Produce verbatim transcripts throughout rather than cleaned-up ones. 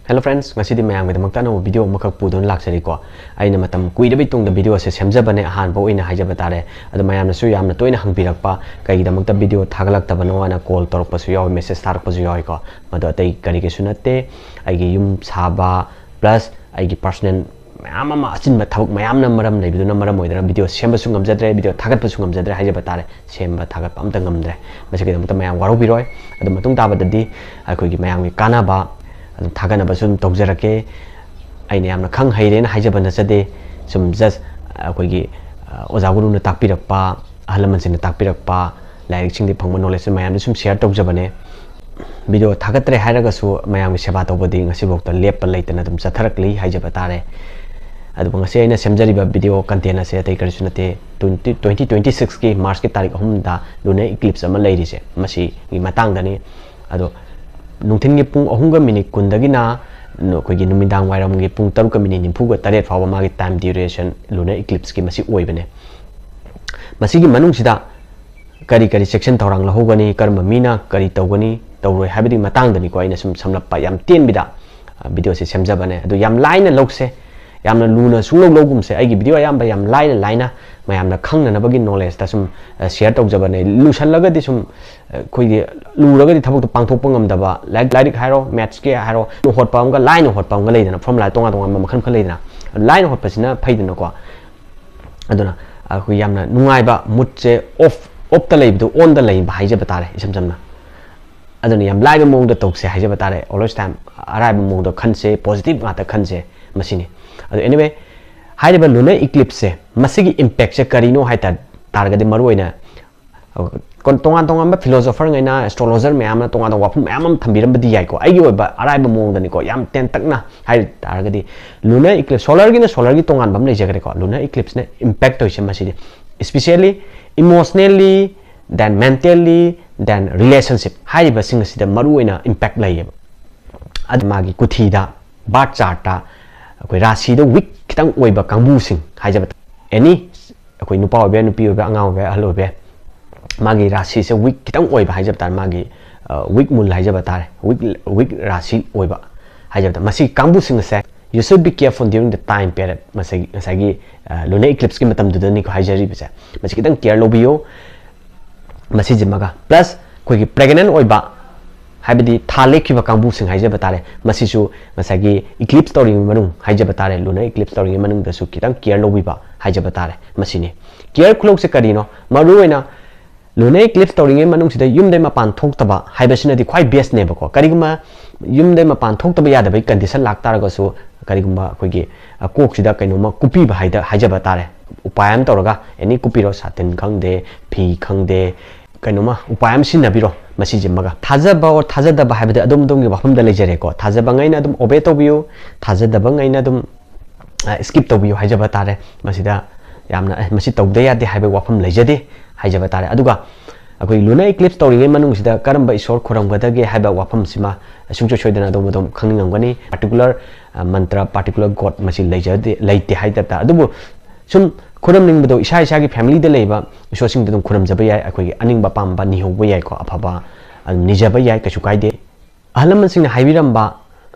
Hello friends, ꯉꯁꯤꯗꯤ ꯃꯌꯥꯝꯒꯤꯗꯃꯛꯇ ꯑꯅꯧꯕ video ꯑꯃꯈꯛ ꯄꯨꯗꯨꯅ ꯂꯥꯛꯆꯔꯤꯀꯣ꯫ ꯑꯩꯅ ꯃꯇꯝ ꯀꯨꯏꯔꯕꯒꯤ ꯇꯨꯡꯗ video ꯑꯁꯦ ꯁꯦꯝꯖꯕꯅꯦ, ꯑꯍꯥꯟꯕ ꯑꯣꯏꯅ ꯍꯥꯏꯖꯕ ꯇꯥꯔꯦ꯫ ꯑꯗꯣ ꯃꯌꯥꯝꯅꯁꯨ ꯌꯥꯝꯅ ꯇꯣꯏꯅ ꯍꯪꯕꯤꯔꯛꯄ, ꯀꯩꯒꯤꯗꯃꯛꯇ video ꯊꯥꯒꯠꯂꯛꯇꯕꯅꯣ ꯍꯥꯏꯅ call ꯇꯧꯔꯛꯄꯁꯨ ꯌꯥꯎꯏ, message ꯊꯥꯔꯛꯄꯁꯨ ꯌꯥꯎꯏꯀꯣ꯫ ꯃꯗꯣ ꯑꯇꯩ ꯀꯔꯤꯒꯤꯁꯨ ꯅꯠꯇꯦ, ꯑꯩꯒꯤ ꯌꯨꯝ ꯁꯥꯕ plus ꯑꯩꯒꯤ personal ꯃꯌꯥꯝ ꯑꯃ, ꯑꯆꯤꯟꯕ ꯊꯕꯛ ꯃꯌꯥꯝꯅ ꯃꯔꯝ ꯂꯩꯕꯗꯨꯅ ꯃꯔꯝ ꯑꯣꯏꯗꯅ video ꯁꯦꯝꯕꯁꯨ ꯉꯝꯖꯗ꯭ꯔꯦ, video ꯊꯥꯒꯠꯄꯁꯨ ꯉꯝꯖꯗ꯭ꯔꯦ ꯍꯥꯏꯖꯕ ꯇꯥꯔꯦ꯫ ꯁꯦꯝꯕ ꯊꯥꯒꯠꯄ ꯑꯝꯇ ꯉꯝꯗ꯭ꯔꯦ꯫ ꯃꯁꯤꯒꯤꯗꯃꯛꯇ ꯃꯌꯥꯝ ꯋꯥꯔꯧꯕꯤꯔꯣꯏ꯫ ꯑꯗꯨ ꯃꯇꯨꯡ ꯇꯥꯕꯗꯗꯤ ꯑꯩꯈꯣꯏꯒꯤ ꯃꯌꯥꯝꯒꯤ ꯀꯥꯟꯅꯕ, ꯑꯗꯨꯝ ꯊꯥꯒꯠꯅꯕꯁꯨ ꯑꯗꯨꯝ ꯇꯧꯖꯔꯛꯀꯦ꯫ ꯑꯩꯅ ꯌꯥꯝꯅ ꯈꯪ ꯍꯩꯔꯦꯅ ꯍꯥꯏꯖꯕ ꯅꯠꯆꯗꯦ꯫ ꯁꯨꯝ just ꯑꯩꯈꯣꯏꯒꯤ, ꯑ, ꯑꯣꯖꯥ ꯒꯨꯔꯨꯅ ꯇꯥꯛꯄꯤꯔꯛꯄ, ꯑꯍꯜ ꯂꯃꯟꯁꯤꯡꯅ ꯇꯥꯛꯄꯤꯔꯛꯄ, ꯂꯥꯏꯔꯤꯛꯁꯤꯡꯗꯤ ꯐꯪꯕ knowledge ꯃꯌꯥꯝꯗꯨ ꯁꯨꯝ share ꯇꯧꯖꯕꯅꯦ꯫ Video ꯊꯥꯒꯠꯇ꯭ꯔꯦ ꯍꯥꯏꯔꯒꯁꯨ ꯃꯌꯥꯝꯒꯤ ꯁꯦꯕꯥ ꯇꯧꯕꯗꯤ ꯉꯁꯤꯐꯥꯎꯗ ꯂꯦꯞꯄ ꯂꯩꯇꯅ ꯑꯗꯨꯝ ꯆꯠꯊꯔꯛꯂꯤ ꯍꯥꯏꯖꯕ ꯇꯥꯔꯦ꯫ ꯑꯗꯨꯕꯨ ꯉꯁꯤ ꯑꯩꯅ ꯁꯦꯝꯖꯔꯤꯕ video content ꯑꯁꯦ ꯑꯇꯩ ꯀꯔꯤꯁꯨ ꯅꯠꯇꯦ, twenty, twenty twenty sixꯀꯤ Marchꯀꯤ ꯇꯥꯔꯤꯛ ꯑꯍꯨꯝꯗ lunar eclipse ꯑꯃ ꯂꯩꯔꯤꯁꯦ, ꯃꯁꯤꯒꯤ ꯃꯇꯥꯡꯗꯅꯤ꯫ ꯑꯗꯣ ꯅꯨꯡꯊꯤꯟꯒꯤ ꯄꯨꯡ ꯑꯍꯨꯝꯒ minute ꯀꯨꯟꯗꯒꯤꯅ ꯑꯩꯈꯣꯏꯒꯤ ꯅꯨꯃꯤꯗꯥꯡ ꯋꯥꯏꯔꯝꯒꯤ ꯄꯨꯡ ꯇꯔꯨꯛꯀ minute ꯅꯤꯐꯨꯒ ꯇꯔꯦꯠ ꯐꯥꯎꯕ ꯃꯥꯒꯤ time duration lunar eclipseꯀꯤ ꯃꯁꯤ ꯑꯣꯏꯕꯅꯦ꯫ ꯃꯁꯤꯒꯤ ꯃꯅꯨꯡꯁꯤꯗ ꯀꯔꯤ ꯀꯔꯤ ꯆꯦꯛꯁꯤꯟ ꯊꯧꯔꯥꯡ ꯂꯧꯍꯧꯒꯅꯤ, ꯀꯔꯝꯕ ꯃꯤꯅ ꯀꯔꯤ ꯇꯧꯒꯅꯤ, ꯇꯧꯔꯣꯏ ꯍꯥꯏꯕꯗꯨꯒꯤ ꯃꯇꯥꯡꯗꯅꯤꯀꯣ ꯑꯩꯅ ꯁꯨꯝ ꯁꯝꯂꯞꯄ ꯌꯥꯝ ꯇꯦꯟꯕꯤꯗ, ꯑ, videoꯁꯦ ꯁꯦꯝꯖꯕꯅꯦ꯫ ꯑꯗꯨ ꯌꯥꯝ ꯂꯥꯏꯅ ꯂꯧꯁꯦ, ꯌꯥꯝꯅ ꯂꯨꯅ ꯁꯨꯡꯂꯧ ꯂꯧꯒꯨꯝꯁꯦ꯫ ꯑꯩꯒꯤ video ꯑꯌꯥꯝꯕ ꯌꯥꯝ ꯂꯥꯏꯅ ꯂꯥꯏꯅ ꯃꯌꯥꯝꯅ ꯈꯪꯅꯅꯕꯒꯤ knowledgeꯇ ꯁꯨꯝ, ꯑ, share ꯇꯧꯖꯕꯅꯦ꯫ ꯂꯨꯁꯜꯂꯒꯗꯤ ꯁꯨꯝ, ꯑ, ꯑꯩꯈꯣꯏꯒꯤ ꯂꯨꯔꯒꯗꯤ ꯊꯕꯛꯇꯣ ꯄꯥꯡꯊꯣꯛꯄ ꯉꯝꯗꯕ, ꯂꯥꯏꯔꯤꯛ, ꯂꯥꯏꯔꯤꯛ ꯍꯥꯏꯔꯣ, mathsꯀꯤ ꯍꯥꯏꯔꯣ, ꯍꯣꯠꯄ ꯑꯃꯒ ꯂꯥꯏꯅ ꯍꯣꯠꯄ ꯑꯃꯒ ꯂꯩꯗꯅ, formula ꯇꯣꯉꯥꯟ ꯇꯣꯉꯥꯟꯕ ꯃꯈꯜ ꯃꯈꯜ ꯂꯩꯗꯅ, ꯂꯥꯏꯅ ꯍꯣꯠꯄꯁꯤꯅ ꯐꯩꯗꯅꯀꯣ꯫ ꯑꯗꯨꯅ ꯑꯩꯈꯣꯏ ꯌꯥꯝꯅ ꯅꯨꯡꯉꯥꯏꯕ moodꯁꯦ off, offꯇ ꯂꯩꯕꯗꯣ onꯗ ꯂꯩꯕ ꯍꯥꯏꯖꯕ ꯇꯥꯔꯦ ꯏꯁꯝ ꯁꯝꯅ꯫ ꯑꯗꯨꯅ ꯌꯥꯝ ꯂꯥꯏꯕ ꯃꯑꯣꯡꯗ ꯇꯧꯁꯦ ꯍꯥꯏꯖꯕ ꯇꯥꯔꯦ, always time ꯑꯔꯥꯏꯕ ꯃꯑꯣꯡꯗ ꯈꯟꯁꯦ, positive ꯉꯥꯛꯇ ꯈꯟꯁꯦ, ꯃꯁꯤꯅꯤ꯫ ꯑꯗꯣ anyway, ꯍꯥꯏꯔꯤꯕ lunar eclipseꯁꯦ, ꯃꯁꯤꯒꯤ impactꯁꯦ ꯀꯔꯤꯅꯣ ꯍꯥꯏ ꯇꯥ-, ꯇꯥꯔꯒꯗꯤ ꯃꯔꯨꯑꯣꯏꯅ ꯀꯣꯟ-, ꯇꯣꯉꯥꯟ ꯇꯣꯉꯥꯟꯕ philosopherꯉꯩꯅ, astrologerꯉꯩ ꯑꯃꯅ ꯇꯣꯉꯥꯟ ꯇꯣꯉꯥꯟꯕ ꯋꯥꯐꯝ ꯃꯌꯥꯝ ꯑꯃ ꯊꯝꯕꯤꯔꯝꯕꯗꯤ ꯌꯥꯏꯀꯣ꯫ ꯑꯩꯒꯤ ꯑꯣꯏꯕ ꯑꯔꯥꯏꯕ ꯃꯑꯣꯡꯗꯅꯤꯀꯣ, ꯌꯥꯝ ꯇꯦꯟꯇꯛꯅ ꯍꯥꯏ ꯇꯥꯔꯒꯗꯤ, lunar eclipse, solarꯒꯤꯅ solarꯒꯤ ꯇꯣꯉꯥꯟꯕ ꯑꯃ ꯂꯩꯖꯈ꯭ꯔꯦꯀꯣ꯫ Lunar eclipseꯅ impact ꯇꯧꯔꯤꯁꯦ ꯃꯁꯤꯗꯤ, especially emotionally, then mentally, then relationship ꯍꯥꯏꯔꯤꯕꯁꯤꯡ ꯑꯁꯤꯗ ꯃꯔꯨꯑꯣꯏꯅ impact ꯂꯩꯌꯦꯕ꯫ ꯑꯗꯨ ꯃꯥꯒꯤ ꯀꯨꯊꯤꯗ, birth chartꯇ ꯑꯩꯈꯣꯏ ꯔꯥꯁꯤꯗ weak ꯈꯤꯇꯪ ꯑꯣꯏꯕ ꯀꯥꯡꯕꯨꯁꯤꯡ ꯍꯥꯏꯖꯕ ꯇꯥꯔꯦ, any, ꯑꯩꯈꯣꯏ ꯅꯨꯄꯥ ꯑꯣꯏꯕ ꯌꯥꯏ, ꯅꯨꯄꯤ ꯑꯣꯏꯕ, ꯑꯉꯥꯡ ꯑꯣꯏꯕ ꯌꯥꯏ, ꯑꯍꯜ ꯑꯣꯏꯕ ꯌꯥꯏ, ꯃꯥꯒꯤ ꯔꯥꯁꯤꯁꯦ weak ꯈꯤꯇꯪ ꯑꯣꯏꯕ ꯍꯥꯏꯖꯕ ꯇꯥꯔꯦ, ꯃꯥꯒꯤ, ꯑ, weak moon ꯍꯥꯏꯖꯕ ꯇꯥꯔꯦ, weak, weak ꯔꯥꯁꯤ ꯑꯣꯏꯕ ꯍꯥꯏꯖꯕꯗ ꯃꯁꯤ ꯀꯥꯡꯕꯨꯁꯤꯡ ꯑꯁꯦ you should be careful during the time period, ꯃꯁꯤ ꯉꯁꯥꯏꯒꯤ lunar eclipseꯀꯤ ꯃꯇꯝꯗꯨꯗꯅꯤꯀꯣ ꯍꯥꯏꯖꯔꯤꯕꯁꯦ꯫ ꯃꯁꯤ ꯈꯤꯇꯪ care ꯂꯧꯕꯤꯌꯨ꯫ ꯃꯁꯤꯁꯤꯃꯒ plus ꯑꯩꯈꯣꯏꯒꯤ pregnant ꯑꯣꯏꯕ, ꯍꯥꯏꯕꯗꯤ ꯊꯥ ꯂꯦꯞꯈꯤꯕ ꯀꯥꯡꯕꯨꯁꯤꯡ ꯍꯥꯏꯖꯕ ꯇꯥꯔꯦ, ꯃꯁꯤꯁꯨ ꯉꯁꯥꯏꯒꯤ eclipse ꯇꯧꯔꯤꯉꯩ ꯃꯅꯨꯡ ꯍꯥꯏꯖꯕ ꯇꯥꯔꯦ, lunar eclipse ꯇꯧꯔꯤꯉꯩ ꯃꯅꯨꯡꯗꯁꯨ ꯈꯤꯇꯪ care ꯂꯧꯕꯤꯕ ꯍꯥꯏꯖꯕ ꯇꯥꯔꯦ꯫ ꯃꯁꯤꯅꯤ꯫ Care ꯈꯨꯂꯧꯁꯦ ꯀꯔꯤꯅꯣ? ꯃꯔꯨꯑꯣꯏꯅ lunar eclipse ꯇꯧꯔꯤꯉꯩ ꯃꯅꯨꯡꯁꯤꯗ ꯌꯨꯝꯗꯩ ꯃꯄꯥꯟ ꯊꯣꯛꯇꯕ ꯍꯥꯏꯕꯁꯤꯅꯗꯤ ꯈ꯭ꯋꯥꯏ bestꯅꯦꯕꯀꯣ꯫ ꯀꯔꯤꯒꯨꯝꯕ ꯌꯨꯝꯗꯩ ꯃꯄꯥꯟ ꯊꯣꯛꯇꯕ ꯌꯥꯗꯕꯒꯤ condition ꯂꯥꯛꯇꯥꯔꯒꯁꯨ, ꯀꯔꯤꯒꯨꯝꯕ ꯑꯩꯈꯣꯏꯒꯤ ꯀꯣꯛꯁꯤꯗ ꯀꯩꯅꯣꯝꯃ ꯀꯨꯞꯄꯤꯕ ꯍꯥꯏꯖꯕ ꯇꯥꯔꯦ, ꯎꯄꯥꯏ ꯑꯃ ꯇꯧꯔꯒ, any ꯀꯨꯞꯄꯤꯔꯣ, ꯁꯥꯇꯤꯟ ꯈꯪꯗꯦ, ꯐꯤ ꯈꯪꯗꯦ, ꯀꯩꯅꯣꯝꯃ ꯎꯄꯥꯏ ꯑꯃ ꯁꯤꯖꯤꯟꯅꯕꯤꯔꯣ꯫ ꯃꯁꯤꯁꯤꯃꯒ ꯊꯥꯖꯕ ꯑꯣꯔ ꯊꯥꯖꯗꯕ ꯍꯥꯏꯕꯗꯤ ꯑꯗꯣꯝ ꯑꯗꯣꯝꯒꯤ ꯋꯥꯐꯝꯗ ꯂꯩꯖꯔꯦꯀꯣ꯫ ꯊꯥꯖꯕꯉꯩꯅ ꯑꯗꯨꯝ obey ꯇꯧꯕꯤꯌꯨ, ꯊꯥꯖꯗꯕꯉꯩꯅ ꯑꯗꯨꯝ skip ꯇꯧꯕꯤꯌꯨ ꯍꯥꯏꯖꯕ ꯇꯥꯔꯦ꯫ ꯃꯁꯤꯗ ꯌꯥꯝꯅ "ꯑꯦ, ꯃꯁꯤ ꯇꯧꯗ ꯌꯥꯗꯦ" ꯍꯥꯏꯕ ꯋꯥꯐꯝ ꯂꯩꯖꯗꯦ ꯍꯥꯏꯖꯕ ꯇꯥꯔꯦ꯫ ꯑꯗꯨꯒ ꯑꯩꯈꯣꯏ lunar eclipse ꯇꯧꯔꯤꯉꯩ ꯃꯅꯨꯡꯁꯤꯗ ꯀꯔꯝꯕ ꯏꯁꯣꯔ ꯈꯨꯔꯨꯝꯒꯗꯒꯦ ꯍꯥꯏꯕ ꯋꯥꯐꯝꯁꯤꯃ ꯁꯨꯡꯁꯣꯏ ꯁꯣꯏꯗꯅ ꯑꯗꯣꯝ ꯑꯗꯣꯝ ꯈꯪꯅꯤꯡꯉꯝꯒꯅꯤ꯫ Particular ꯃꯟꯇ꯭ꯔ, particular god ꯃꯁꯤ ꯂꯩꯖꯗꯦ, ꯂꯩꯇꯦ ꯍꯥꯏꯖꯕ ꯇꯥꯔꯦ꯫ ꯑꯗꯨꯕꯨ ꯁꯨꯝ ꯈꯨꯔꯨꯝꯅꯤꯡꯕꯗꯣ ꯏꯁꯥ ꯏꯁꯥꯒꯤ familyꯗ ꯂꯩꯕ ꯏꯁꯣꯔꯁꯤꯡꯗ ꯑꯗꯨꯝ ꯈꯨꯔꯨꯝꯖꯕ ꯌꯥꯏ꯫ ꯑꯩꯈꯣꯏꯒꯤ ꯑꯅꯤꯡꯕ ꯑꯄꯥꯝꯕ ꯅꯤꯍꯧꯕ ꯌꯥꯏꯀꯣ, ꯑꯐꯕ ꯑꯗꯨꯝ ꯅꯤꯖꯕ ꯌꯥꯏ, ꯀꯩꯁꯨ ꯀꯥꯏꯗꯦ꯫ ꯑꯍꯜ ꯂꯃꯟꯁꯤꯡꯅ ꯍꯥꯏꯕꯤꯔꯝꯕ,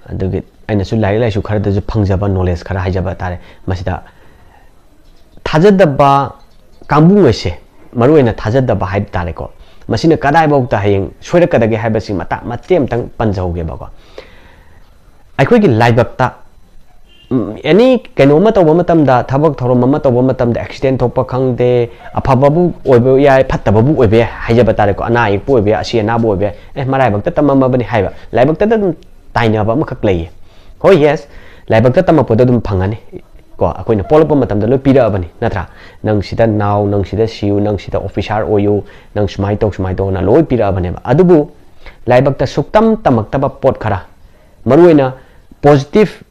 ꯑꯗꯨꯒꯤ ꯑꯩꯅꯁꯨ ꯂꯥꯏꯔꯤꯛ ꯂꯥꯏꯁꯨ ꯈꯔꯗꯁꯨ ꯐꯪꯖꯕ knowledge ꯈꯔ ꯍꯥꯏꯖꯕ ꯇꯥꯔꯦ꯫ ꯃꯁꯤꯗ ꯊꯥꯖꯗꯕ ꯀꯥꯡꯕꯨꯉꯩꯁꯦ, ꯃꯔꯨꯑꯣꯏꯅ ꯊꯥꯖꯗꯕ ꯍꯥꯏꯕ ꯇꯥꯔꯦꯀꯣ, ꯃꯁꯤꯅ ꯀꯗꯥꯏꯐꯥꯎꯗ ꯍꯌꯦꯡ ꯁꯣꯏꯔꯛꯀꯗꯒꯦ ꯍꯥꯏꯕꯁꯤ ꯃꯇꯥꯡ ꯃꯇꯦꯛ ꯑꯃꯇꯪ ꯄꯟꯖꯍꯧꯒꯦꯕꯀꯣ꯫ ꯑꯩꯈꯣꯏꯒꯤ ꯂꯥꯏꯕꯛꯇ any ꯀꯩꯅꯣꯝꯃ ꯇꯧꯕ ꯃꯇꯝꯗ, ꯊꯕꯛ ꯊꯧꯔꯝ ꯑꯃ ꯇꯧꯕ ꯃꯇꯝꯗ accident ꯊꯣꯛꯄ ꯈꯪꯗꯦ, ꯑꯐꯕꯕꯨ ꯑꯣꯏꯕ ꯌꯥꯏ, ꯐꯠꯇꯕꯕꯨ ꯑꯣꯏꯕ ꯌꯥꯏ ꯍꯥꯏꯖꯕ ꯇꯥꯔꯦꯀꯣ, ꯑꯅꯥ ꯑꯌꯦꯛꯄꯨ ꯑꯣꯏꯕ ꯌꯥꯏ, ꯑꯁꯤ ꯑꯅꯥꯕꯨ ꯑꯣꯏꯕ ꯌꯥꯏ, "ꯑꯦ, ꯃꯔꯥꯏꯕꯛꯇ ꯇꯝꯃꯝꯃꯕꯅꯤ" ꯍꯥꯏꯕ ꯂꯥꯏꯕꯛꯇꯗ ꯑꯗꯨꯝ ꯇꯥꯏꯅꯕ ꯑꯃꯈꯛ ꯂꯩꯌꯦ꯫ ꯍꯣꯏ, yes, ꯂꯥꯏꯕꯛꯇ ꯇꯝꯃꯛꯄꯗꯣ ꯑꯗꯨꯝ ꯐꯪꯒꯅꯤ ꯀꯣ, ꯑꯩꯈꯣꯏꯅ ꯄꯣꯛꯂꯛꯄ ꯃꯇꯝꯗ ꯂꯣꯏ ꯄꯤꯔꯛꯑꯕꯅꯤ, ꯅꯠꯇ꯭ꯔꯥ? "ꯅꯪ ꯁꯤꯗ ꯅꯥꯎ, ꯅꯪ ꯁꯤꯗ ꯁꯤꯌꯨ, ꯅꯪ ꯁꯤꯗ officer ꯑꯣꯏꯌꯨ, ꯅꯪ ꯁꯨꯃꯥꯏꯅ ꯇꯧ, ꯁꯨꯃꯥꯏꯅ ꯇꯧꯅ" ꯂꯣꯏ ꯄꯤꯔꯛꯑꯕꯅꯦꯕ꯫ ꯑꯗꯨꯕꯨ ꯂꯥꯏꯕꯛꯇ ꯁꯨꯛꯇꯝ ꯇꯝꯃꯛꯇꯕ ꯄꯣꯠ ꯈꯔ, ꯃꯔꯨꯑꯣꯏꯅ positive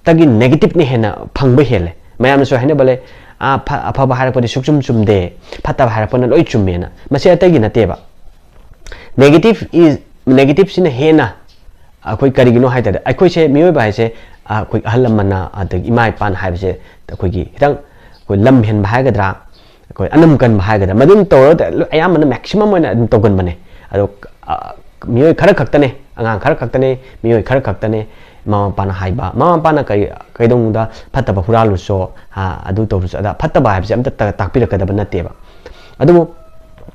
ꯇꯒꯤ negative ꯅ ꯍꯦꯟꯅ ꯐꯪꯕ ꯍꯦꯜꯂꯦ꯫ ꯃꯌꯥꯝꯅꯁꯨ ꯍꯥꯏꯅꯕ ꯂꯩ, "ꯑꯥ, ꯐ-, ꯑꯐꯕ ꯍꯥꯏꯔꯛꯄꯗꯤ ꯁꯨꯛꯆꯨꯝ ꯆꯨꯝꯗꯦ, ꯐꯠꯇꯕ ꯍꯥꯏꯔꯛꯄꯅ ꯂꯣꯏ ꯆꯨꯝꯃꯦꯅ"꯫ ꯃꯁꯤ ꯑꯇꯩꯒꯤ ꯅꯠꯇꯦꯕ꯫ Negative is, negative ꯁꯤꯅ ꯍꯦꯟꯅ ꯑꯩꯈꯣꯏ ꯀꯔꯤꯒꯤꯅꯣ ꯍꯥꯏ ꯇꯥꯔꯗꯤ, ꯑꯩꯈꯣꯏꯁꯦ, ꯃꯤꯑꯣꯏꯕ ꯍꯥꯏꯁꯦ, ꯑꯩꯈꯣꯏ ꯑꯍꯜ ꯂꯃꯟꯅ, ꯑꯗꯒꯤ ꯏꯃꯥ ꯏꯄꯥꯅ ꯍꯥꯏꯕꯁꯦ ꯑꯩꯈꯣꯏꯒꯤ ꯈꯤꯇꯪ ꯑꯩꯈꯣꯏ ꯂꯝ ꯍꯦꯟꯕ ꯍꯥꯏꯒꯗ꯭ꯔꯥ, ꯑꯩꯈꯣꯏ ꯑꯅꯝ ꯀꯟꯕ ꯍꯥꯏꯒꯗ꯭ꯔꯥ, ꯃꯗꯨꯝ ꯇꯧꯔꯒ ꯂꯣꯏ, ꯑꯌꯥꯝꯕꯅ maximum ꯑꯣꯏꯅ ꯑꯗꯨꯝ ꯇꯧꯒꯟꯕꯅꯦ꯫ ꯑꯗꯣ, ꯑ, ꯃꯤꯑꯣꯏ ꯈꯔ ꯈꯛꯇꯅꯦ, ꯑꯉꯥꯡ ꯈꯔ ꯈꯛꯇꯅꯦ, ꯃꯤꯑꯣꯏ ꯈꯔ ꯈꯛꯇꯅꯦ, ꯃꯃꯥ ꯃꯄꯥꯅ ꯍꯥꯏꯕ, ꯃꯃꯥ ꯃꯄꯥꯅ ꯀꯔꯤ, ꯀꯩꯗꯧꯅꯨꯡꯗ ꯐꯠꯇꯕ ꯍꯨꯔꯥꯜꯂꯨꯁꯣ, ꯑꯗꯨ ꯇꯧꯔꯨꯁꯣ, ꯑꯗ ꯐꯠꯇꯕ ꯍꯥꯏꯕꯁꯦ ꯑꯝꯇ ꯇꯥꯛꯄꯤꯔꯛꯀꯗꯕ ꯅꯠꯇꯦꯕ꯫ ꯑꯗꯨꯕꯨ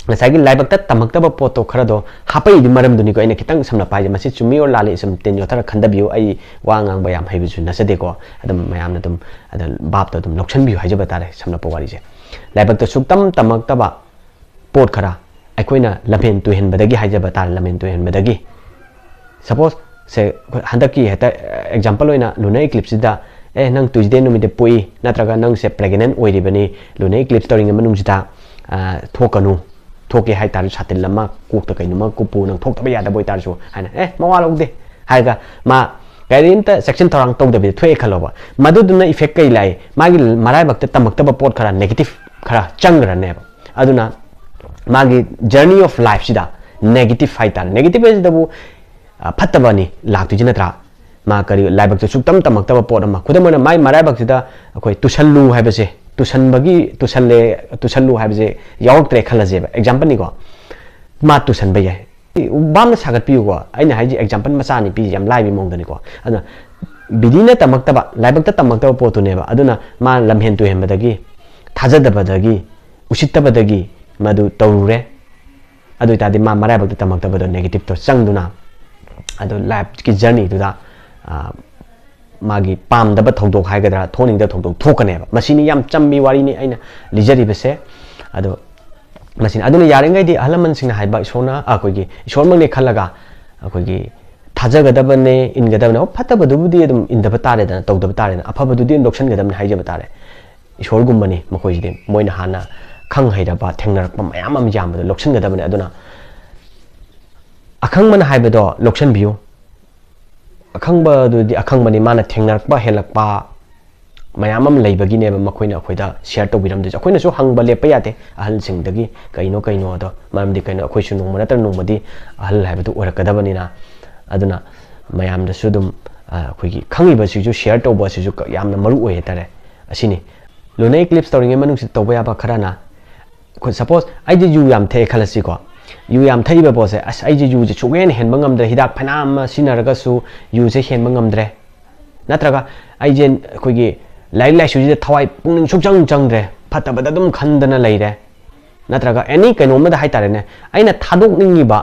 ꯉꯁꯥꯏꯒꯤ ꯂꯥꯏꯕꯛꯇ ꯇꯝꯃꯛꯇꯕ ꯄꯣꯠꯇꯣ ꯈꯔꯗꯣ ꯍꯥꯄꯛꯏꯗꯤ ꯃꯔꯝꯗꯨꯅꯤꯀꯣ꯫ ꯑꯩꯅ ꯈꯤꯇꯪ ꯁꯝꯂꯞꯄ ꯍꯥꯏꯁꯦ, ꯃꯁꯤ ꯆꯨꯝꯃꯤ ꯑꯣꯔ ꯂꯥꯜꯂꯤ ꯁꯨꯝ ꯇꯦꯟ ꯌꯣꯠꯊꯔ ꯈꯟꯗꯕꯤꯌꯨ꯫ ꯑꯩ ꯋꯥ ꯉꯥꯡꯕ ꯌꯥꯝ ꯍꯩꯕꯁꯨ ꯅꯠꯆꯗꯦꯀꯣ꯫ ꯑꯗꯨꯝ ꯃꯌꯥꯝꯅ ꯑꯗꯨꯝ ꯑꯗ ꯚꯥꯞꯇꯣ ꯑꯗꯨꯝ ꯂꯧꯁꯟꯕꯤꯌꯨ ꯍꯥꯏꯖꯕ ꯇꯥꯔꯦ꯫ ꯁꯝꯂꯞꯄ ꯋꯥꯔꯤꯁꯦ, ꯂꯥꯏꯕꯛꯇ ꯁꯨꯛꯇꯝ ꯇꯝꯃꯛꯇꯕ ꯄꯣꯠ ꯈꯔ ꯑꯩꯈꯣꯏꯅ ꯂꯝꯍꯦꯟ ꯇꯨꯍꯦꯟꯕꯗꯒꯤ ꯍꯥꯏꯖꯕ ꯇꯥꯔꯦ, ꯂꯝꯍꯦꯟ ꯇꯨꯍꯦꯟꯕꯗꯒꯤ꯫ Suppose ꯁꯦ, ꯑꯩꯈꯣꯏ ꯍꯟꯗꯛꯀꯤ ꯍꯦꯛꯇ example ꯑꯣꯏꯅ lunar eclipseꯁꯤꯗ, "ꯑꯦ, ꯅꯪ Tuesday ꯅꯨꯃꯤꯠꯇ ꯄꯣꯛꯏ, ꯅꯠꯇ꯭ꯔꯒ ꯅꯪꯁꯦ pregnant ꯑꯣꯏꯔꯤꯕꯅꯤ, lunar eclipse ꯇꯧꯔꯤꯉꯩ ꯃꯅꯨꯡꯁꯤꯗ, ꯑ, ꯊꯣꯛꯀꯅꯨ, ꯊꯣꯛꯀꯦ ꯍꯥꯏꯇꯥꯔꯁꯨ ꯁꯥꯇꯤꯟ ꯑꯃ ꯀꯣꯛꯇ ꯀꯩꯅꯣꯝꯃ ꯀꯨꯞꯄꯨ, ꯅꯪ ꯊꯣꯛꯇꯕ ꯌꯥꯗꯕ ꯑꯣꯏꯇꯥꯔꯁꯨ" ꯍꯥꯏꯅ, "ꯑꯦ, ꯃꯋꯥ ꯂꯧꯗꯦ" ꯍꯥꯏꯔꯒ ꯃꯥ ꯀꯔꯤꯝꯇ ꯆꯦꯛꯁꯤꯟ ꯊꯧꯔꯥꯡ ꯇꯧꯗꯕꯤꯗ ꯊꯣꯛꯑꯦ ꯈꯜꯂꯣꯕ꯫ ꯃꯗꯨꯗꯨꯅ effect ꯀꯩ ꯂꯥꯛꯏ? ꯃꯥꯒꯤ ꯃꯔꯥꯏꯕꯛꯇ ꯇꯝꯃꯛꯇꯕ ꯄꯣꯠ ꯈꯔ, negative ꯈꯔ ꯆꯪꯈ꯭ꯔꯅꯦꯕ꯫ ꯑꯗꯨꯅ ꯃꯥꯒꯤ journey of lifeꯁꯤꯗ negative ꯍꯥꯏꯇꯥꯔꯦ, negative ꯍꯥꯏꯁꯤꯗꯕꯨ, ꯑ, ꯐꯠꯇꯕꯅꯤ ꯂꯥꯛꯇꯣꯏꯁꯤ ꯅꯠꯇ꯭ꯔꯥ? ꯃꯥ ꯀꯔꯤ, ꯂꯥꯏꯕꯛꯇ ꯁꯨꯛꯇꯝ ꯇꯝꯃꯛꯇꯕ ꯄꯣꯠ ꯑꯃ, ꯈꯨꯗꯝ ꯑꯣꯏꯅ ꯃꯥꯏ ꯃꯔꯥꯏꯕꯛꯁꯤꯗ ꯑꯩꯈꯣꯏ ꯇꯨꯁꯜꯂꯨ ꯍꯥꯏꯕꯁꯦ, ꯇꯨꯁꯟꯕꯒꯤ, ꯇꯨꯁꯜꯂꯦ, ꯇꯨꯁꯜꯂꯨ ꯍꯥꯏꯕꯁꯦ ꯌꯥꯎꯔꯛꯇ꯭ꯔꯦ ꯈꯜꯂꯁꯦꯕ, exampleꯅꯤꯀꯣ꯫ ꯃꯥ ꯇꯨꯁꯟꯕ ꯌꯥꯏ, ꯚꯥꯞꯅ ꯁꯥꯒꯠꯄꯤꯌꯨꯀꯣ꯫ ꯑꯩꯅ ꯍꯥꯏꯁꯦ example ꯃꯆꯥꯅꯤ ꯄꯤꯔꯤꯁꯦ, ꯌꯥꯝ ꯂꯥꯏꯕꯒꯤ ꯃꯑꯣꯡꯗꯅꯤꯀꯣ꯫ ꯑꯗꯨꯅ ꯕꯤꯙꯤꯅ ꯇꯝꯃꯛꯇꯕ, ꯂꯥꯏꯕꯛꯇ ꯇꯝꯃꯛꯇꯕ ꯄꯣꯠꯇꯨꯅꯦꯕ꯫ ꯑꯗꯨꯅ ꯃꯥ ꯂꯝꯍꯦꯟ ꯇꯨꯍꯦꯟꯕꯗꯒꯤ, ꯊꯥꯖꯗꯕꯗꯒꯤ, ꯎꯁꯤꯠꯇꯕꯗꯒꯤ ꯃꯗꯨ ꯇꯧꯔꯨꯔꯦ꯫ ꯑꯗꯨ ꯑꯣꯏꯇꯥꯔꯗꯤ ꯃꯥ ꯃꯔꯥꯏꯕꯛꯇ ꯇꯝꯃꯛꯇꯕꯗꯣ, negativeꯇꯣ ꯆꯪꯗꯨꯅ, ꯑꯗꯨ lifeꯀꯤ journeyꯗꯨꯗ, ꯑ, ꯃꯥꯒꯤ ꯄꯥꯝꯗꯕ ꯊꯧꯗꯣꯛ ꯍꯥꯏꯒꯗ꯭ꯔꯥ, ꯊꯣꯛꯅꯤꯡꯗꯕ ꯊꯧꯗꯣꯛ ꯊꯣꯛꯀꯅꯦꯕ꯫ ꯃꯁꯤꯅꯤ ꯌꯥꯝ ꯆꯝꯕꯤ ꯋꯥꯔꯤꯅꯤ ꯑꯩꯅ ꯂꯤꯖꯔꯤꯕꯁꯦ꯫ ꯑꯗꯣ ꯃꯁꯤꯅꯤ꯫ ꯑꯗꯨꯅ ꯌꯥꯔꯤꯉꯩꯗꯤ ꯑꯍꯜ ꯂꯃꯟꯁꯤꯡꯅ ꯍꯥꯏꯕ, ꯏꯁꯣꯔꯅ, ꯑꯩꯈꯣꯏꯒꯤ ꯏꯁꯣꯔꯃꯛꯅꯦ ꯈꯜꯂꯒ ꯑꯩꯈꯣꯏꯒꯤ ꯊꯥꯖꯒꯗꯕꯅꯦ, ꯏꯟꯒꯗꯕꯅꯦ꯫ ꯑꯣ, ꯐꯠꯇꯕꯗꯨꯕꯨꯗꯤ ꯑꯗꯨꯝ ꯏꯟꯗꯕ ꯇꯥꯔꯦꯗꯅ, ꯇꯧꯗꯕ ꯇꯥꯔꯦꯗꯅ, ꯑꯐꯕꯗꯨꯗꯤ ꯑꯗꯨꯝ ꯂꯧꯁꯤꯟꯒꯗꯕꯅꯦ ꯍꯥꯏꯖꯕ ꯇꯥꯔꯦ꯫ ꯏꯁꯣꯔꯒꯨꯝꯕꯅꯤ ꯃꯈꯣꯏꯁꯤꯗꯤ꯫ ꯃꯣꯏꯅ ꯍꯥꯟꯅ ꯈꯪ ꯍꯩꯔꯕ, ꯊꯦꯡꯅꯔꯛꯄ ꯃꯌꯥꯝ ꯑꯃ ꯌꯥꯝꯕꯗꯣ ꯂꯧꯁꯤꯟꯒꯗꯕꯅꯦ꯫ ꯑꯗꯨꯅ ꯑꯈꯪꯕꯅ ꯍꯥꯏꯕꯗꯣ ꯂꯧꯁꯤꯟꯕꯤꯌꯨ꯫ ꯑꯈꯪꯕꯗꯨꯗꯤ ꯑꯈꯪꯕꯅꯤ, ꯃꯥꯅ ꯊꯦꯡꯅꯔꯛꯄ ꯍꯦꯜꯂꯛꯄ ꯃꯌꯥꯝ ꯑꯃ ꯂꯩꯕꯒꯤꯅꯦꯕ ꯃꯈꯣꯏꯅ ꯑꯩꯈꯣꯏꯗ share ꯇꯧꯕꯤꯔꯝꯗꯣꯏꯁꯦ꯫ ꯑꯩꯈꯣꯏꯅꯁꯨ ꯍꯪꯕ ꯂꯦꯞꯄ ꯌꯥꯗꯦ ꯑꯍꯜꯁꯤꯡꯗꯒꯤ, ꯀꯩꯅꯣ ꯀꯩꯅꯣ ꯑꯗꯣ꯫ ꯃꯔꯝꯗꯤ ꯀꯩꯅꯣ, ꯑꯩꯈꯣꯏꯁꯨ ꯅꯣꯡꯃ ꯅꯠꯇ꯭ꯔ ꯅꯣꯡꯃꯗꯤ ꯑꯍꯜ ꯍꯥꯏꯕꯗꯨ ꯑꯣꯏꯔꯛꯀꯗꯕꯅꯤꯅ꯫ ꯑꯗꯨꯅ ꯃꯌꯥꯝꯗꯁꯨ ꯑꯗꯨꯝ, ꯑ, ꯑꯩꯈꯣꯏꯒꯤ ꯈꯪꯉꯤꯕꯁꯤꯁꯨ share ꯇꯧꯕ ꯑꯁꯤꯁꯨ ꯀ-, ꯌꯥꯝꯅ ꯃꯔꯨ ꯑꯣꯏ ꯍꯥꯏꯇꯥꯔꯦ꯫ ꯑꯁꯤꯅꯤ꯫ Lunar eclipse ꯇꯧꯔꯤꯉꯩ ꯃꯅꯨꯡꯁꯤꯗ ꯇꯧꯕ ꯌꯥꯕ ꯈꯔꯅ, ꯑꯩꯈꯣꯏ suppose ꯑꯩꯗꯤ ꯌꯨ ꯌꯥꯝ ꯊꯛꯑꯦ ꯈꯜꯂꯁꯤꯀꯣ꯫ ꯌꯨ ꯌꯥꯝ ꯊꯛꯏꯕ ꯄꯣꯠꯁꯦ, "ꯑꯁ, ꯑꯩꯁꯦ ꯌꯨꯁꯦ ꯁꯨꯛꯍꯦꯟ ꯍꯦꯟꯕ ꯉꯝꯗ꯭ꯔꯦ, ꯍꯤꯗꯥꯛ ꯐꯅꯌꯥꯝ ꯑꯃ ꯁꯤꯖꯤꯟꯅꯔꯒꯁꯨ ꯌꯨꯁꯦ ꯍꯦꯟꯕ ꯉꯝꯗ꯭ꯔꯦ"꯫ ꯅꯠꯇ꯭ꯔꯒ, "ꯑꯩꯁꯦ ꯑꯩꯈꯣꯏꯒꯤ ꯂꯥꯏꯔꯤꯛ ꯂꯥꯏꯁꯨꯁꯤꯗ ꯊꯋꯥꯏ ꯄꯨꯛꯅꯤꯡ ꯁꯨꯛꯆꯪ ꯆꯪꯗ꯭ꯔꯦ, ꯐꯠꯇꯕꯗ ꯑꯗꯨꯝ ꯈꯟꯗꯅ ꯂꯩꯔꯦ"꯫ ꯅꯠꯇ꯭ꯔꯒ ꯑꯦꯅꯤ ꯀꯩꯅꯣꯝꯃꯗ ꯍꯥꯏꯇꯥꯔꯦꯅꯦ, ꯑꯩꯅ ꯊꯥꯗꯣꯛꯅꯤꯡꯉꯤꯕ,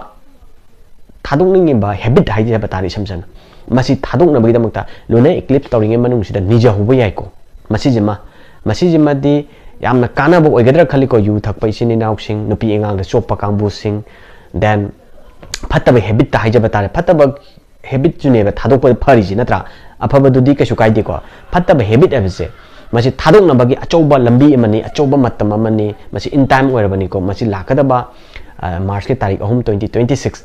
ꯊꯥꯗꯣꯛꯅꯤꯡꯉꯤꯕ ꯍꯦꯕꯤꯠ ꯍꯥꯏꯖꯕ ꯇꯥꯔꯦ, ꯏꯁꯝ ꯁꯝꯅ꯫ ꯃꯁꯤ ꯊꯥꯗꯣꯛꯅꯕꯒꯤꯗꯃꯛꯇ ꯂꯨꯅꯔ ꯏꯀ꯭ꯂꯤꯞꯁ ꯇꯧꯔꯤꯉꯩ ꯃꯅꯨꯡꯁꯤꯗ ꯅꯤꯖꯍꯧꯕ ꯌꯥꯏꯀꯣ꯫ ꯃꯁꯤꯁꯤꯃ, ꯃꯁꯤꯁꯤꯃꯗꯤ ꯌꯥꯝꯅ ꯀꯥꯟꯅꯕ ꯑꯣꯏꯒꯗ꯭ꯔꯥ ꯈꯜꯂꯤꯀꯣ, ꯌꯨ ꯊꯛꯄ ꯏꯆꯤꯟ ꯏꯅꯥꯎꯁꯤꯡ, ꯅꯨꯄꯤ ꯑꯉꯥꯡꯗ ꯆꯣꯞꯄ ꯀꯥꯡꯕꯨꯁꯤꯡ, then ꯐꯠꯇꯕ ꯍꯦꯕꯤꯠꯇ ꯍꯥꯏꯖꯕ ꯇꯥꯔꯦ, ꯐꯠꯇꯕ ꯍꯦꯕꯤꯠꯁꯨꯅꯦꯕ ꯊꯥꯗꯣꯛꯄꯗ ꯐꯔꯤꯁꯤ, ꯅꯠꯇ꯭ꯔꯥ? ꯑꯐꯕꯗꯨꯗꯤ ꯀꯩꯁꯨ ꯀꯥꯏꯗꯦꯀꯣ꯫ ꯐꯠꯇꯕ ꯍꯦꯕꯤꯠ ꯍꯥꯏꯕꯁꯦ, ꯃꯁꯤ ꯊꯥꯗꯣꯛꯅꯕꯒꯤ ꯑꯆꯧꯕ ꯂꯝꯕꯤ ꯑꯃꯅꯤ, ꯑꯆꯧꯕ ꯃꯇꯝ ꯑꯃꯅꯤ꯫ ꯃꯁꯤ in time ꯑꯣꯏꯔꯕꯅꯤꯀꯣ꯫ ꯃꯁꯤ ꯂꯥꯛꯀꯗꯕ, ꯑ, ꯃꯥꯔꯁꯀꯤ ꯇꯥꯔꯤꯛ ꯑꯍꯨꯝ, twenty twenty six,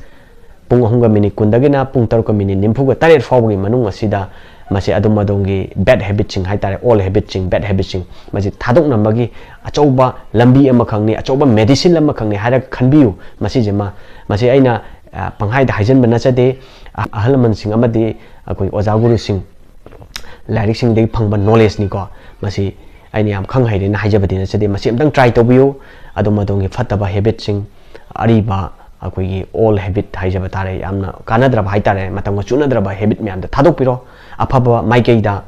ꯄꯨꯡ ꯑꯍꯨꯝꯒ ꯃꯤꯅꯤꯠ ꯀꯨꯟꯗꯒꯤꯅ ꯄꯨꯡ ꯇꯔꯨꯛꯀ ꯃꯤꯅꯤꯠ ꯅꯤꯐꯨꯒ ꯇꯔꯦꯠ ꯐꯥꯎꯕꯒꯤ ꯃꯅꯨꯡ ꯑꯁꯤꯗ ꯃꯁꯤ ꯑꯗꯣꯝ ꯑꯗꯣꯝꯒꯤ bad habitꯁꯤꯡ ꯍꯥꯏꯇꯥꯔꯦ, old habitꯁꯤꯡ, bad habitꯁꯤꯡ, ꯃꯁꯤ ꯊꯥꯗꯣꯛꯅꯕꯒꯤ ꯑꯆꯧꯕ ꯂꯝꯕꯤ ꯑꯃꯈꯛꯅꯤ, ꯑꯆꯧꯕ medicine ꯑꯃꯈꯛꯅꯤ ꯍꯥꯏꯔꯒ ꯈꯟꯕꯤꯌꯨ꯫ ꯃꯁꯤꯁꯤꯃ, ꯃꯁꯤ ꯑꯩꯅ, ꯑ, ꯄꯪꯍꯥꯏꯗ ꯍꯥꯏꯖꯟꯕ ꯅꯠꯆꯗꯦ꯫ ꯑ-, ꯑꯍꯜ ꯂꯃꯟꯁꯤꯡ ꯑꯃꯗꯤ ꯑꯩꯈꯣꯏ ꯑꯣꯖꯥ ꯒꯨꯔꯨꯁꯤꯡ, ꯂꯥꯏꯔꯤꯛꯁꯤꯡꯗꯒꯤ ꯐꯪꯕ knowledgeꯅꯤꯀꯣ꯫ ꯃꯁꯤ ꯑꯩꯅ ꯌꯥꯝ ꯈꯪ ꯍꯩꯔꯦꯅ ꯍꯥꯏꯖꯕꯗꯤ ꯅꯠꯆꯗꯦ꯫ ꯃꯁꯤ ꯑꯝꯇꯪ try ꯇꯧꯕꯤꯌꯨ꯫ ꯑꯗꯣꯝ ꯑꯗꯣꯝꯒꯤ ꯐꯠꯇꯕ habitꯁꯤꯡ, ꯑꯔꯤꯕ ꯑꯩꯈꯣꯏꯒꯤ old habit ꯍꯥꯏꯖꯕ ꯇꯥꯔꯦ, ꯌꯥꯝꯅ ꯀꯥꯟꯅꯗ꯭ꯔꯕ ꯍꯥꯏꯇꯥꯔꯦ, ꯃꯇꯝꯒ ꯆꯨꯅꯗ꯭ꯔꯕ habit ꯃꯌꯥꯝꯗꯣ ꯊꯥꯗꯣꯛꯄꯤꯔꯣ꯫ ꯑꯐꯕ ꯃꯥꯏꯀꯩꯗ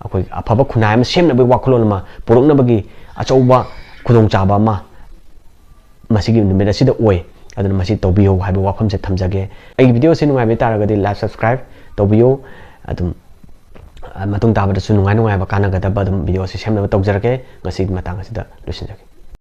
ꯑꯩꯈꯣꯏ ꯑꯐꯕ ꯈꯨꯟꯅꯥꯏ ꯑꯃ ꯁꯦꯝꯅꯕꯒꯤ ꯋꯥꯈꯜꯂꯣꯟ ꯑꯃ ꯄꯨꯔꯛꯅꯕꯒꯤ ꯑꯆꯧꯕ ꯈꯨꯗꯣꯡꯆꯥꯕ ꯑꯃ ꯃꯁꯤꯒꯤ ꯅꯨꯃꯤꯠ ꯑꯁꯤꯗ ꯑꯣꯏ꯫ ꯑꯗꯨꯅ ꯃꯁꯤ ꯇꯧꯕꯤꯌꯨ ꯍꯥꯏꯕ ꯋꯥꯐꯝꯁꯦ ꯊꯝꯖꯒꯦ꯫ ꯑꯩꯒꯤ videoꯁꯤ ꯅꯨꯡꯉꯥꯏꯕ ꯇꯥꯔꯒꯗꯤ like, subscribe ꯇꯧꯕꯤꯌꯨ꯫ ꯑꯗꯨꯝ, ꯑ, ꯃꯇꯨꯡ ꯇꯥꯕꯗꯁꯨ ꯅꯨꯡꯉꯥꯏ ꯅꯨꯡꯉꯥꯏꯕ ꯀꯥꯟꯅꯒꯗꯕ ꯑꯗꯨꯝ videoꯁꯤ ꯁꯦꯝꯅꯕ ꯇꯧꯖꯔꯛꯀꯦ꯫ ꯉꯁꯤꯒꯤ ꯃꯇꯥꯡ ꯑꯁꯤꯗ ꯂꯣꯏꯁꯤꯟꯖꯒꯦ꯫